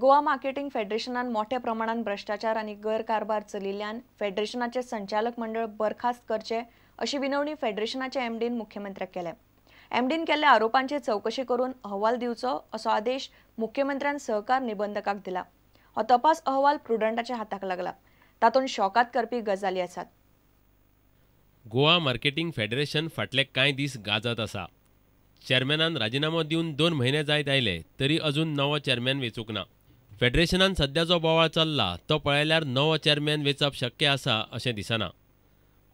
Goa marketing फेडरेशनान मोठ्या प्रमाणात भ्रष्टाचार आनी गैरकारभार चलिल्ल्यान फेडरेशनाचे संचालक मंडळ बरखास्त करचे अशी विनवणी फेडरेशनाच्या एमडीन मुख्यमंत्र्याक केल्या. एमडीन केल्ल्या आरोपांची चवकशी करून अहवाल दिवचो असो आदेश मुख्यमंत्र्यान सहकार निबंधकाक दिला. हो तपास अहवाल प्रुडंटाच्या हाताक लागला. तातूंत शॉकात करपी गजाली आसात. गोवा मार्केटिंग फेडरेशन फाटले कांय दीस गाजत आसा. चेअरमॅनान राजिनामो दिवन 2 म्हयने जायत आयले तरी अजून नवो चेअरमॅन वेंचूंक ना. फेडरेशनान सध्या जो बोवाळ चल्ला तो पळयल्यार नवो चेअरमॅन वेंचप शक्य आसा अशें दिसना.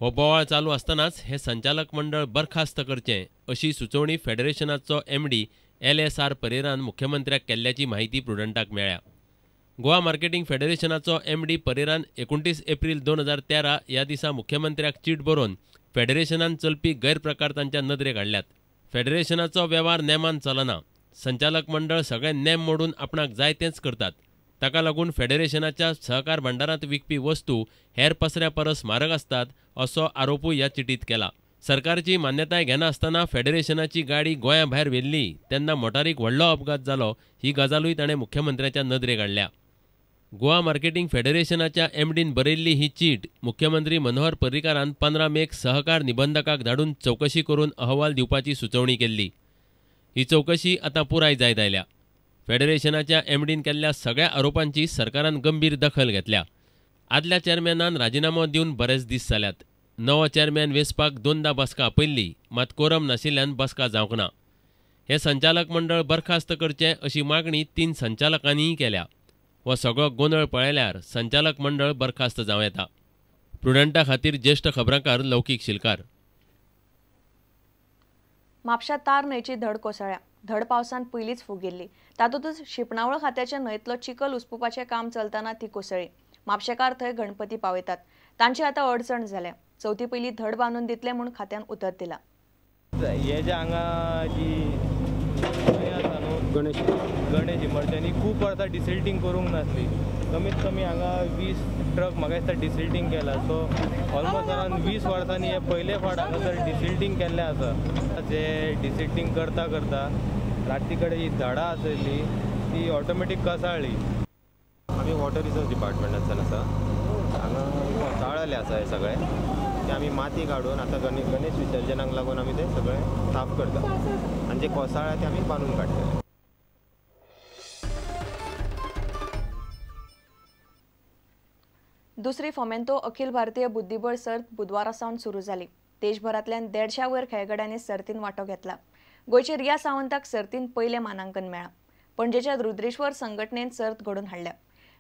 हो बोवाळ चालू आसतनाच हे संचालक मंडळ बरखास्त करचें अशी सुचोवणी फेडरेशनाचो एमडी LSR परेरान मुख्यमंत्र्याक केल्ल्याची म्हायती प्रुडंटाक मेळ्ळ्या. गोवा मार्केटिंग फेडरेशनाचो एमडी परेरान 29 एप्रील 2013 ह्या दिसा मुख्यमंत्र्याक चीट बरोवन फेडरेशनान चलपी गैरप्रकार तांच्या नदरेक हाडल्यात. फेडरेशनाचो वेव्हार नेमान चलना. संचालक मंडळ सगळे नेम मोडून आपणाक जाय तेंच करतात. ताका लागून फेडरेशनाच्या सहकार भांडारांत विकपी वस्तू हेर पसऱ्या परस म्हारग आसतात असो आरोपूय ह्या चिटींत केला. सरकारची मान्यताय घेनासतना फेडरेशनाची गाडी गोंया भायर व्हेल्ली तेन्ना मोटारीक व्हडलो अपघात जालो ही गजालूय ताणें मुख्यमंत्र्याच्या नदरेक हाडल्या. गोवा मार्केटिंग फेडरेशनाच्या एमडीन बरयल्ली ही चीट मुख्यमंत्री मनोहर पर्रीकारान 15 मेक सहकार निबंधकाक धाडून चवकशी करून अहवाल दिवपाची सुचोवणी केल्ली. ही चवकशी आतां पुराय जायत आयल्या. फेडरेशनाच्या एमडीन केल्ल्या सगळ्या आरोपांची सरकारान गंभीर दखल घेतल्या. आदल्या चेअरमॅनान राजिनामो दिवन बरेच दीस जाल्यात. नवो चेअरमॅन वेंचपाक 2दा बसका आपयल्ली, मात कोरम नाशिल्ल्यान बसका जावंक ना. हे संचालक मंडळ बरखास्त करचें अशी मागणी 3 संचालकांनीय केल्या. हो सगळो गोंदळ पळयल्यार संचालक मंडळ बरखास्त जावं येता. प्रुडंटा खातीर ज्येष्ठ खबरांकार लौकीक शिलकार. म्हापशा तार न्हंयची धड कोसळ्या. धड पावसान पयलींच फुगिल्ली. तातूंतच शिंपणावळ खात्याच्या न्हंयतलो चिखल उसपुपाचें काम चलतना ती कोसळ्ळी. म्हापशेकार थंय गणपती पावयतात. तांची आतां अडचण जाल्या. चवथी पयलीं धड बांदून दितले म्हूण खात्यान उतर दिला. हे जे हांगा जी आसा न्हू गणेश इमर्जनी खूब वर्सां डिसिल्टींग करूंक नासली. कमीत कमी हांगा 20 ट्रक म्हाका दिसता डिसिल्टींग केला. सो ऑलमोस्ट अरावंड 20 वर्सांनी हे पयले फावट हांगासर डिसिल्टींग केल्लें आसा. जे डिसिल्टींग करता करता राती कडेन ही झाडां आसली ती ऑटोमॅटीक कोसळ्ळी. आमी वॉटर रिसोर्स डिपार्टमेंटांतल्यान आसा. हांगा कोसळ्ळेले आसा हे सगळे ते आमी माती काडून आतां गणेश विसर्जनाक लागून आमी ते सगळे साफ करता आनी जे कोसळ्ळा ते आमी बांदून काडटले. दुसरी फोमेंतो अखिल भारतीय बुद्धिबळ सर्त बुधवारा सावन सुरू जाली. देशभरांतल्यान 150 वयर खेळगड्यांनी सर्तीन वांटो घेतला. गोंयचे रिया सावंताक सर्तीन पयलें मानांकन मेळ्ळां. पणजेच्या रुद्रेश्वर संघटनेन सर्त घडोवन हाडल्या.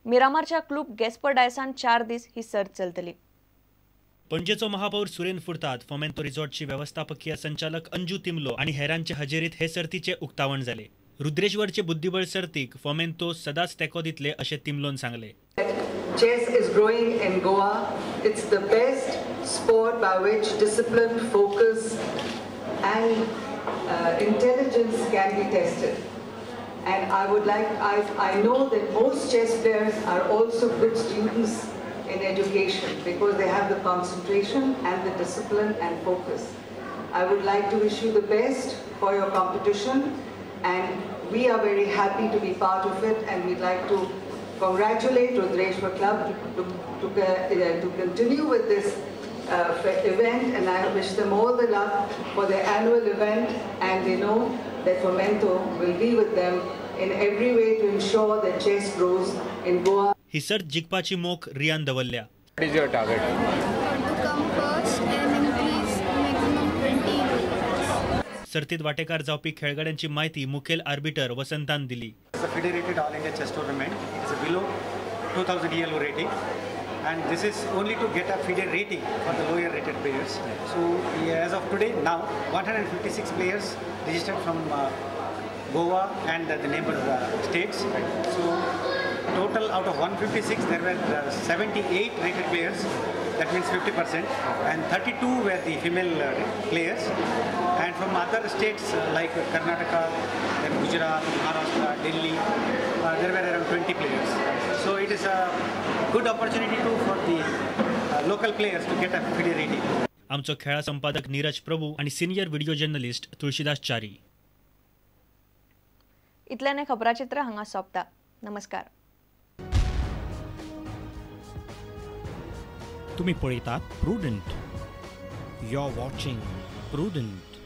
मिरामारच्या क्लूब गॅस्पर डायसान 4 दीस ही सर्त चलतली. पणजेचो महापौर सुरेन फुर्ताद, फोमेंतो रिसॉर्टची वेवस्थापकीय संचालक अंजू तिमलो आनी हेरांचे हजेरीत हे सर्तीचे उक्तावण जाले. रुद्रेश्वरचे बुद्धिबळ सर्तीक फोमेंतो सदांच तेंको दितले अशें तिमलोन सांगले. Chess is growing in Goa. It's the best sport by which discipline, focus and intelligence can be tested. And I would like, I know that most chess players are also good students in education because they have the concentration and the discipline and focus. I would like to wish you the best for your competition, and we are very happy to be part of it, and we'd like to congratulate Rudreshwar Club to continue with this event, and I wish them all the luck for their annual event, and they know that Fomento will be with them in every way to ensure that chess grows in Goa. ही सर्त जिखपाची मोख रियान दवरल्या. What is your target? To come first and increase maximum 20 rupees. सर्तीत वाटेकार जावपी खेळगड्यांची माहिती मुखेल orbiter वसंतान दिली. It's a federated all India chess tournament. It's a below 2000 ELO rating, and this is only to get a FIDE rating for the lower rated players. So as of today, now 156 players registered from Goa and the neighbor states. So total out of 156, there were 78 rated players. That means 50%, and 32 were the female players. And from other states like Karnataka, then Gujarat, Maharashtra, Delhi, there were around 20 players. So it is a good opportunity too for the local players to get a FIDE rating. आमचो खेळा संपादक नीरज प्रभू आणि senior video journalist Tulsidas चारी. इतल्याने खबराचित्र हांगा सोंपता. नमस्कार. तुम्ही पळयतात Prudent. You are watching Prudent.